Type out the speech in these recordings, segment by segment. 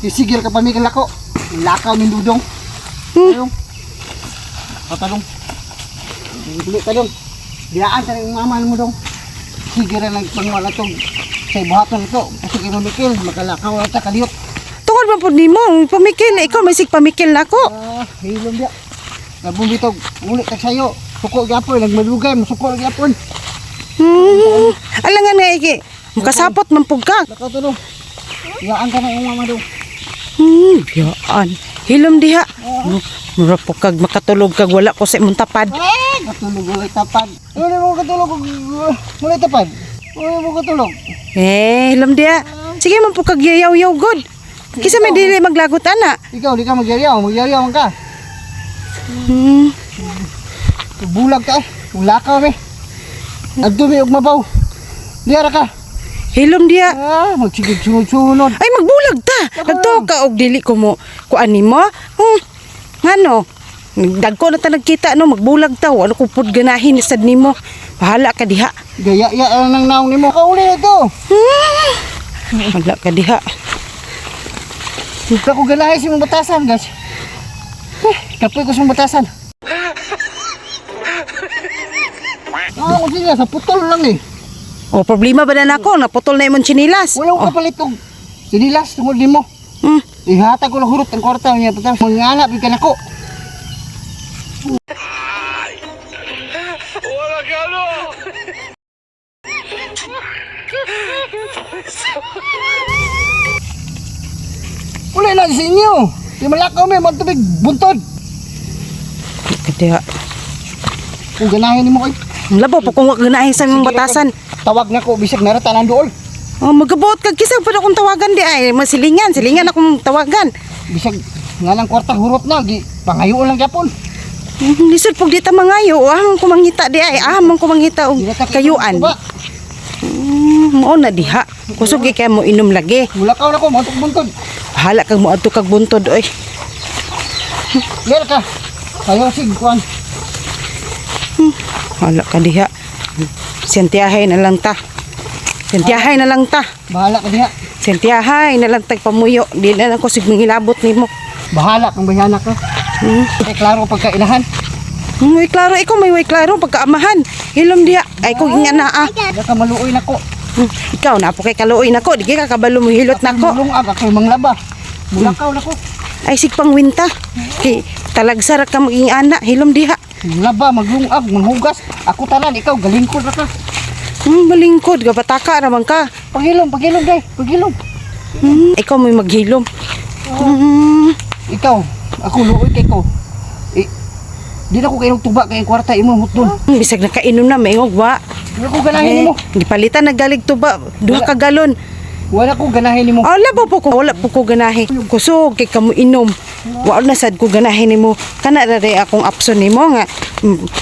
Sisigil ka pamikil ako. Lakaw ni Dudong. Ayong. Patalong. Dili ka dong. Diaan sa ning mama mo dong. Sige ra nagpangwala to. Sa buhaton ito. Kasi kay mamikil, makalakaw ta kalihot. Tungod man pud nimo, pamikil ikaw may sig pamikil nako. Ah, hilom dia. Labong bitog, uli tag sayo. Suko gyapon, nagmalugay, musuko gyapon. Alangan nga iki. Makasapot man pud ka. Lakaw to dong. Diaan ka na imong mama dong. Yaan. Hilom diha. Mura po kag makatulog kag wala ko sa imong tapad. Ah, katulog walay tapad. Wala mo katulog, walay tapad. Wala mo katulog. Eh, hilom diha. Sige man po kag yayaw-yaw god. Kisa may dili maglagot ana. Ikaw, di ka magyariyaw, magyariyaw man ka. Bulag ka eh. Wala ka eh. Agdumi og mabaw. Diara ka. Hilom diha. Ah, magsigig sunod-sunod. Ay magbulag ta. Nagtuo ka og dili ko mo kuan nimo. Ngano? Dagko na ta nagkita no, magbulag ta. Ano ko pud ganahin sad nimo. Bahala ka diha. Gaya ya ang nang naong nimo. Kauli na ito. Bahala ka diha. Ikaw ko ganahin sa imong batasan, guys. Eh, kapoy ko sa imong batasan. Ah, kung sige, sa putol lang eh. O problema ba na nako? Naputol na imong tsinilas. Wala ko kapalit og sinilas tungod nimo. Ihatag ko lang hurot ang kwarta niya patas. Mga anak bigyan ako. Wala na sa inyo. Di malakaw may magtubig buntod. Ka diha. Kung ganahin nimo kay Ang labo po kung wa ganahin sa imong batasan. Tawag na ko bisag narata nang duol. Oh, magabuot kag kisa pa akong tawagan di ay masilingan, silingan akong tawagan. Bisag nga lang kwarta hurot na gi pangayoon lang gyapon. Lisod pug di ta mangayo, ah man kumangita di ay, ah man kumangita og Di na ta kayuan. Ba, Mao na diha. Kusog kay mo inom lagi. Mulakaw na ko motok buntod. Bahala kag moadto kag buntod oy. Ler ka. Kayo sig kuan. Bahala ka diha. Sentiyahay na lang ta. Sentiyahay na lang ta. Bahala ka diha. Sentiyahay na lang tag pamuyo. Di na lang ko sig mangilabot nimo. Bahala kang bayana ka. Eh, klaro pagkailahan. Way klaro ikaw may way klaro pagkaamahan. Hilom diha. Ay ko nga na ah. Wala ka maluoy nako. Ikaw na po kay kaluoy nako, di kay kakabalo mo hilot nako. Mulungag ako manglaba. Mulakaw nako. Ay sig pangwinta. Kay talagsara ka maging ana, hilom diha. Manglaba, maglungag, manghugas. Ako tanan, ikaw galingkod ra ka. Malingkod gapataka ra man ka. Pagilom, pagilom day, pagilom. Ikaw may maghilom. Ikaw, ako luoy kay ko. Eh, di na ko kainog tuba kay ang kwarta imong hutdon. Bisag nakainom na maingog wa. Wala ko ganahin nimo. Gipalitan nagalig tuba, duha ka galon. Wala ko ganahin nimo. Ah, wala po ko, wala po ko ganahi. Kusog kay kamo inom. Wa na sad ko ganahi nimo. Kana ra rin akong option nimo nga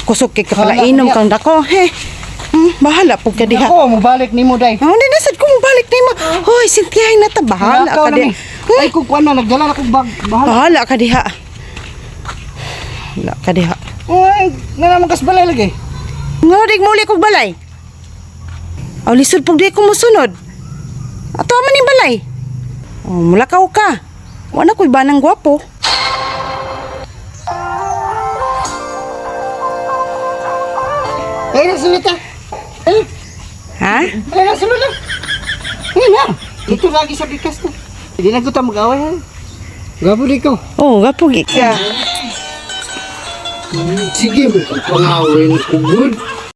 kusog kay ka pala Bahala ka inom diha. kang dako. He. Bahala po ka diha. Ako mobalik nimo day. Oh, hindi na sad ko mobalik nimo. Hoy, sintihay na ta bahala Mulakaw ka na diha. mi. Ay ko kuan na nagdala na kog bag. Bahala. Bahala ka diha. Bahala ka diha. Uy, nga naman kas balay lagi. Nga di mo uli kog balay. Aw lisod pug di ko mosunod. Ato man ning balay. Oh, mulakaw ka. Wa na ko'y banang gwapo. Ay na sulod ta. Ay, Ha? ay na sulod na. Ay na. Dito lagi sa bikas na. Hindi na ko ta mag-away ha. Gabo di ko. Oh, gwapo gi ka. Sige, pangawin ko good.